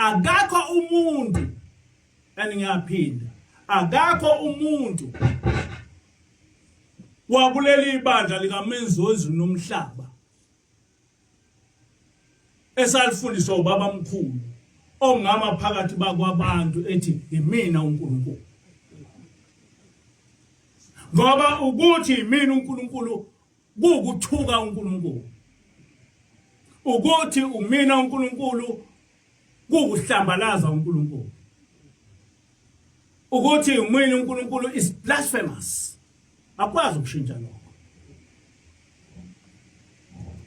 Akakho umuntu, and ngiyaphinda, akakho umuntu wakuleli bandla likaMenzi wezulu nomhlaba esalifundiswa ubaba mkhulu ongama phakathi bakwabantu ethi yimina uNkulunkulu, ngoba ukuthi yimina uNkulunkulu kuwukuthuka uNkulunkulu, ukuthi umina uNkulunkulu kuwukuhlambalaza uNkulunkulu, ukuthi umina uNkulunkulu is blasphemous. Akwazi ukushintsha lokho.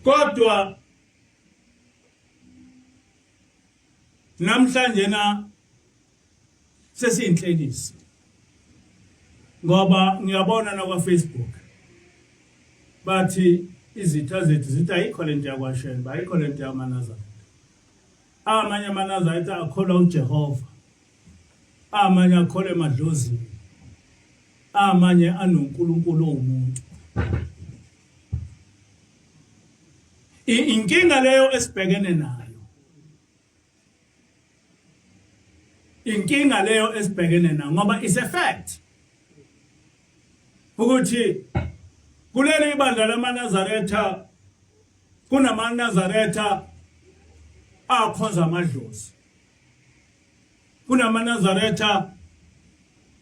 Kodwa namhlanje na sesiyinhlekisa, ngoba ngiyabona na kwa Facebook bathi izitha zethu zithi ayikho lento yakwaShembe, ayikho lento yamaNazaretha. Amanye amaNazaretha akholwa uJehova, amanye akholwa emadlozini, amanye anoNkulunkulu owumuntu. Inkinga leyo esibhekene nayo, inkinga leyo esibhekene nayo, ngoba is a fact ukuthi kuleli ibandla lamaNazaretha kunamaNazaretha akhonza amadlozi, kunamaNazaretha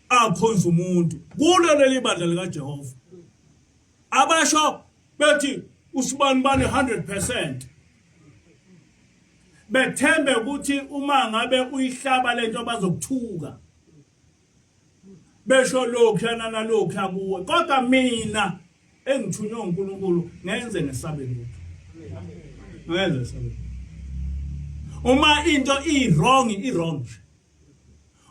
akhonza umuntu kulo leli bandla likaJehova, abasho bethi usibani bani 100%, bethembe ukuthi uma ngabe uyihlaba lento bazokuthuka, besho lokhu yana nalokhu kuwe. Kodwa mina engithunywe uNkulunkulu ngenze ngesabe lutho, ngenze ngesabe. Uma into i wrong, i wrong nje.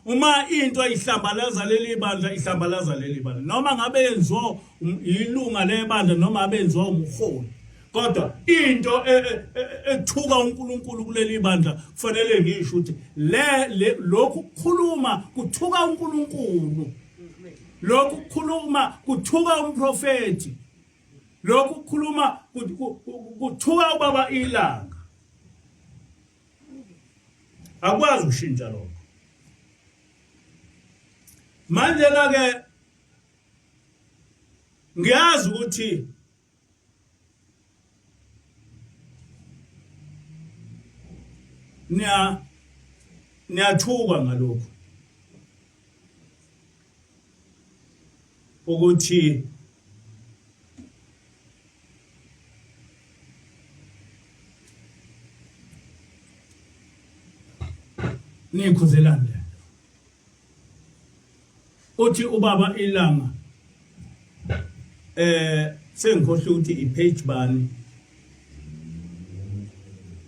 Uma into ihlambalaza leli bandla, ihlambalaza leli bandla, noma ngabe yenziwa ilunga lebandla noma abenziwa umholi, kodwa into e, e, e, ethuka uNkulunkulu kuleli bandla kufanele ngisho ukuthi le lokhu kukhuluma kuthuka uNkulunkulu, lokhu kukhuluma kuthuka umprofeti, lokhu kukhuluma kuthuka ubaba ilanga. Akwazi ukushintsha lokho. Manje la ke ngiyazi ukuthi niya niyathuka ngalokho ukuthi nikhuzelani le. Uthi ubaba ilanga, sengikhohle ukuthi i-page bani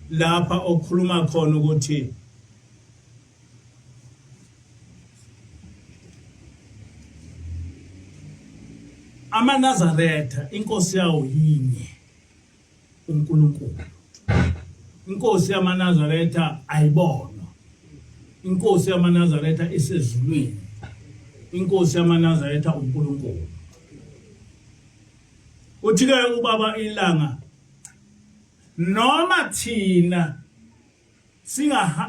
lapha okhuluma khona ukuthi amaNazaretha inkosi yawo yinye uNkulunkulu. Inkosi yamaNazaretha ayibonwa, inkosi yamaNazaretha isezulwini, inkosi yamaNazaretha uNkulunkulu. Uthi ke ubaba ilanga, noma thina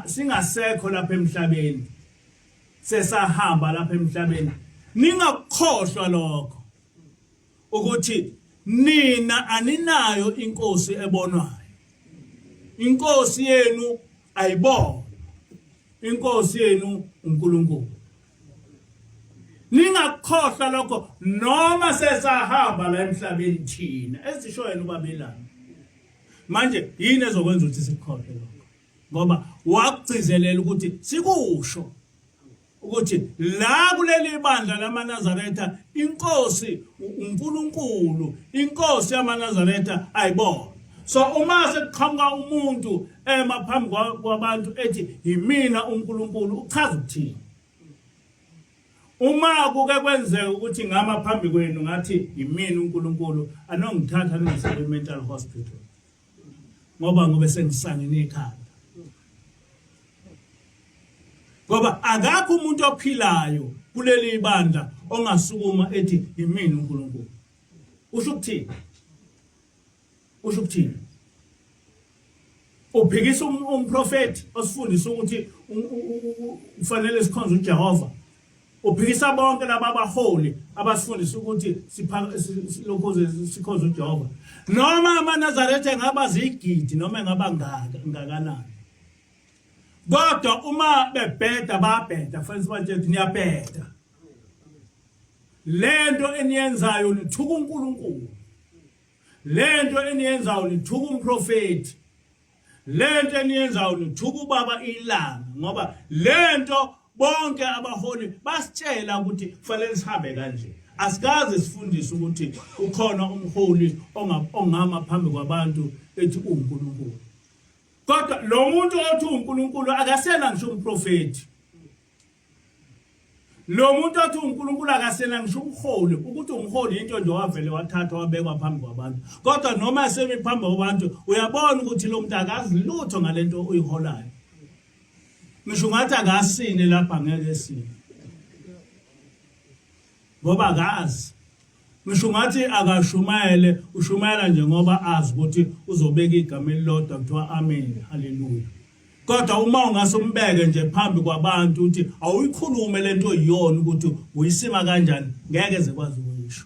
singasekho lapha emhlabeni, sesahamba lapha emhlabeni, ningakukhohlwa lokho ukuthi nina aninayo inkosi ebonwayo, inkosi yenu ayibonwa, inkosi yenu uNkulunkulu. Ningakukhohlwa lokho noma sesahamba la emhlabeni thina, ezisho yena ubabelana. Manje yini ezokwenza ukuthi sikukhohlwe lokho? Ngoba wakugcizelela ukuthi sikusho ukuthi la kuleli bandla lamaNazaretha inkosi uNkulunkulu, inkosi yamaNazaretha ayibona. So uma sekuqhamuka umuntu ema phambi kwabantu ethi yimina uNkulunkulu, uchaza ukuthini? Uma kuke kwenzeka ukuthi ngama phambi kwenu ngathi yimina uNkulunkulu, anongithatha ningise mental hospital, ngoba ngobe sengisangene ikhanda, ngoba akakho umuntu ophilayo kuleli bandla ongasukuma ethi yimina uNkulunkulu. Usho ukuthini? Usho ukuthini? Uphikisa um, umprofeti osifundisa ukuthi kufanele sikhonze uJehova. Uphikisa bonke laba abaholi abasifundisa ukuthi lokho sikhonze uJehova. Noma amaNazaretha engaba zigidi noma engaba ngaka ngakanani. Kodwa uma bebheda bayabheda kufanele sibatshele ukuthi niyabheda. Lento eniyenzayo nithuka uNkulunkulu. Lento eniyenzayo nithuka umprofeti. Lento eniyenzayo nithuka ubaba ilanga ngoba lento bonke abaholi basitshela ukuthi kufanele sihambe kanje. Asikaze sifundise ukuthi ukhona umholi ongama phambi kwabantu ethi uNkulunkulu. Kodwa lo muntu othi uNkulunkulu akasena ngisho umprofeti. Lo muntu othi uNkulunkulu akasena ngisho umholi, ukuthi umholi into nje wavele wathathwa wabekwa phambi kwabantu. Kodwa noma esemi phambi kwabantu uyabona ukuthi lo muntu akazi lutho ngalento uyiholayo. Ngisho ungathi akasine lapha ngeke esine. Ngoba akazi. Ngisho ungathi akashumayele, ushumayela nje ngoba azi ukuthi uzobeka igama elilodwa kuthiwa amen, haleluya. Kodwa uma ungase umbeke nje phambi kwabantu uthi awuyikhulume lento oyiyona ukuthi uyisima kanjani, ngeke ze kwazi ukuyisho.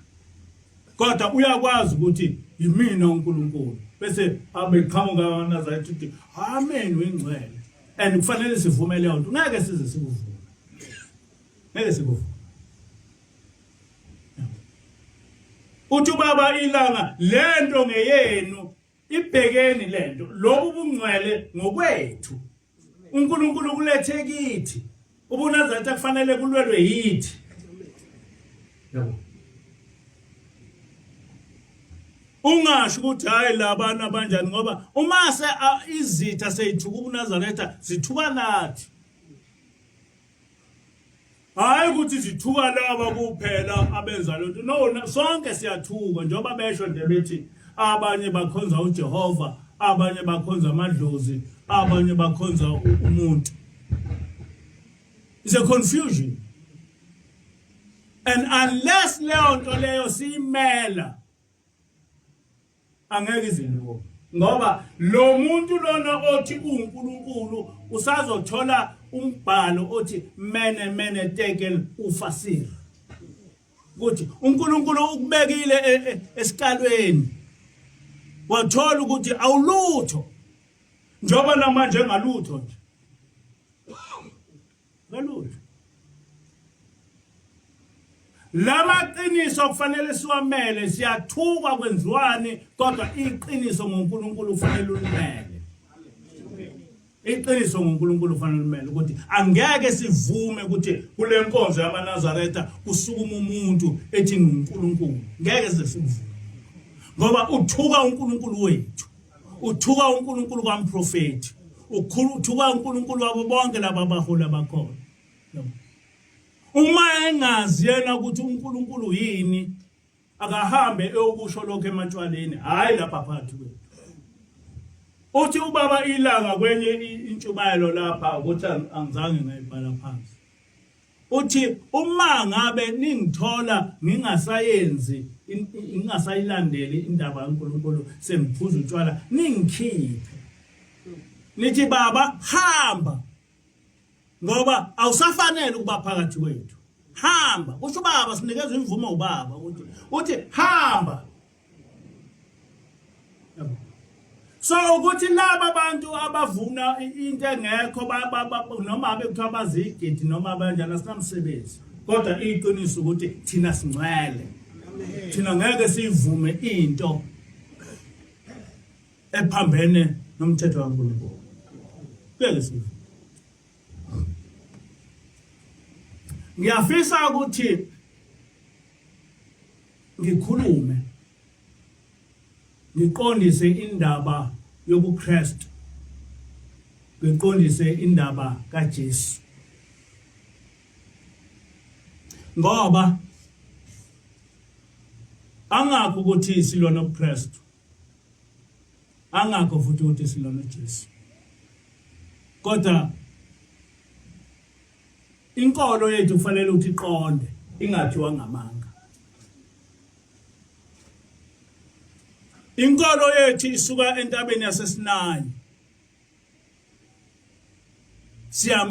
Kodwa uyakwazi ukuthi yimina uNkulunkulu. Bese abeqhamuka amaNazaretha uthi amen wengcwele. And kufanele sivume leyo nto, ngeke size sikuvume. Ngeke sikuvume. Uthi ubaba ilanga lento ngeyenu ibhekeni lento lobu bungcwele ngokwethu uNkulunkulu kulethe kithi ubunazaretha kufanele kulwelwe yithi yabo ungasho ukuthi hayi labana banjani ngoba uma se izitha seyithuka ubunazaretha zithuka nathi Hayi ukuthi zithuka laba kuphela abenza lento. No, sonke siyathuka njengoba besho nje bethi abanye bakhonza uJehova, abanye bakhonza amadlozi, abanye bakhonza umuntu. It's a confusion. And unless leyo nto leyo siyimela angeke izinto ngoba lo muntu lona othi uNkulunkulu usazothola umbhalo othi mene mene tekel ufasir ukuthi uNkulunkulu ukubekile e, e, esikalweni wathola ukuthi awulutho njengoba namanje engalutho nje Kalutho. Lamaqiniso kufanele siwamele siyathukwa kwenziwani kodwa iqiniso ngoNkulunkulu kufanele ulimele. Iqiniso ngoNkulunkulu kufanele ulimele ukuthi angeke sivume ukuthi kule nkonzo yamaNazaretha kusukuma umuntu ethi nguNkulunkulu. Ngeke size sikuvume. Ngoba uthuka uNkulunkulu wethu. Uthuka uNkulunkulu kwamprofethi. Uthuka uNkulunkulu wabo bonke laba abaholi abakhona. Uma engazi yena ukuthi uNkulunkulu yini akahambe eyokusho lokho ematshwaleni hayi lapha phakathi kwethu. Uthi ubaba ilanga kwenye intshumayelo lapha ukuthi angizange ngayibhala phansi. Uthi uma ngabe ningithola ngingasayenzi ngingasayilandeli indaba kaNkulunkulu sengiphuza utshwala ningikhiphe. Nithi baba hamba ngoba awusafanele ukuba phakathi kwethu. Hamba kusho ubaba sinikeza imvumo ubaba ukuthi uthi hamba So ukuthi laba bantu abavuna into engekho noma bekuthiwa bazigidi noma banjani asinamsebenzi kodwa iqiniso ukuthi thina singcwele thina ngeke siyivume into ephambene nomthetho kaNkulunkulu ngeke sivume ngiyafisa ukuthi ngikhulume ngiqondise indaba yobuKristu ngiqondise indaba kaJesu ngoba angakho ukuthi silwa nobuKristu angakho futhi ukuthi silwa noJesu kodwa Inkolo yethu kufanele ukuthi iqonde ingathiwa ngamanga. Inkolo yethu isuka entabeni yaseSinayi. Siya.